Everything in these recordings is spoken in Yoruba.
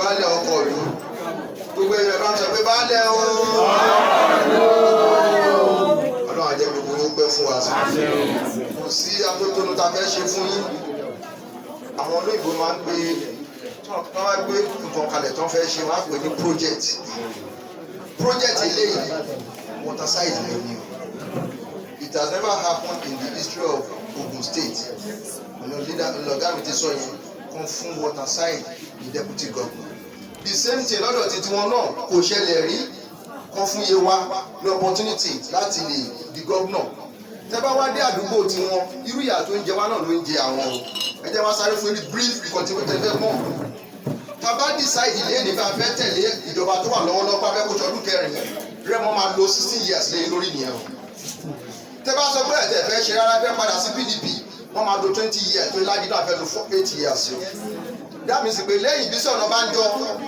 Baálẹ̀ ọkọ̀ ìlú, gbogbo ẹ̀yẹ bá ń sọ pé baálẹ̀ o. Ọlọ́run á jẹ́ gbogbo yín pẹ́ fún wa. Kò sí atótónu tá a fẹ́ ṣe fún yín. Àwọn olóyìnbó máa ń gbé, tí wọ́n bá gbé nǹkan kalẹ̀ tí wọ́n fẹ́ ṣe, wọ́n á pè ní project. Project eléyìí, Waterside ló ní o. It has never happened in the history of Ogun State. Ọ̀nà leader lọ̀gá mi ti sọ yẹn kan fún Waterside ní deputy governor. The same thing lọ́dọ̀ títí wọn náà, kò ṣẹlẹ̀ rí kan fún Yewa ní opportunity láti lè di governor. Tẹ́ bá wá dé àdúgbò tiwọn, irú ìyà tó ń jẹ wá náà ló ń jẹ àwọn o. Ẹ jẹ́ wá sáré fún ní brief nǹkan tí wọ́n fẹ́ mọ̀. Tá a bá decide lé ní bá a fẹ́ tẹ̀lé ìjọba tó wà lọ́wọ́lọ́wọ́, bá fẹ́ kó ṣọdún 4, Rẹ́mọ máa lo 16 years lé lórí nìyẹn o. Tẹ́ bá sọ pé ẹ̀tẹ̀ fẹ́ ṣe rárá, fẹ́ padà sí PDP, wọ́n máa lo 20 years tó lágídá fẹ́ lo 8 years o. That means pé lẹ́yìn Bísí Ọ̀nàbànjọ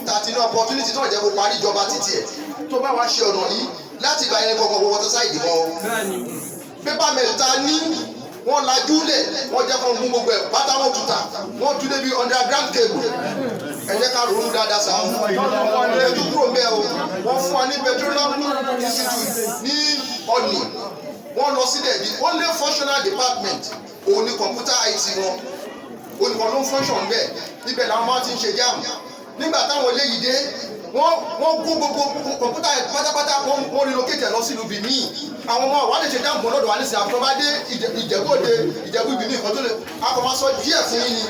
tàti ní opportunity tó ń jẹ́ kó parí ìjọba títí ẹ̀, tó bá wá ṣe ọ̀nà yìí láti ìgbà yẹn kọ̀ọ̀kan wọ Waterside mọ́ o. Paper mill ta ní, wọ́n lajú lẹ̀, wọ́n jẹ́ kó mú gbogbo ẹ̀ pátá, wọ́n tuta, wọ́n tún débi underground cable. Ẹ jẹ́ ká ronú dáadáa sáà, ẹ tún kúrò mbẹ́ o. Wọ́n fún wa ní Petroleum Institute ní Ọ̀nì, wọ́n lọ síbẹ̀. The only functional department òun ni computer IT wọn, olùkọ́ ló ń function bẹ́ẹ̀. Ibẹ̀ làwọn máa ti ń ṣe JAMB. Nígbà táwọn eléyìí dé, wọ́n kó gbogbo kọ̀ǹpútà yẹn pátápátá, wọ́n relocate ẹ̀ lọ sílùú Benin. Àwọn ọmọ wa lè ṣe JAMB lọ́dọ̀ wa nísìnyí, àfi tó bá dé Ìjẹ̀bú Òde, Ìjẹ̀bú Benin kan tó lè akọ̀mọ́sọ díẹ̀ fún yín ni.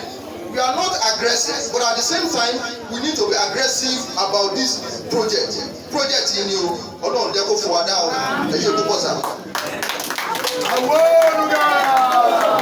We are not aggressive, but at the same time we need to be aggressive about this project. Project yìí ni o. Ọlọ́run jẹ́ kó fún wa dá o. Ẹ ṣe púpọ̀ sá. Àwọn olùgà.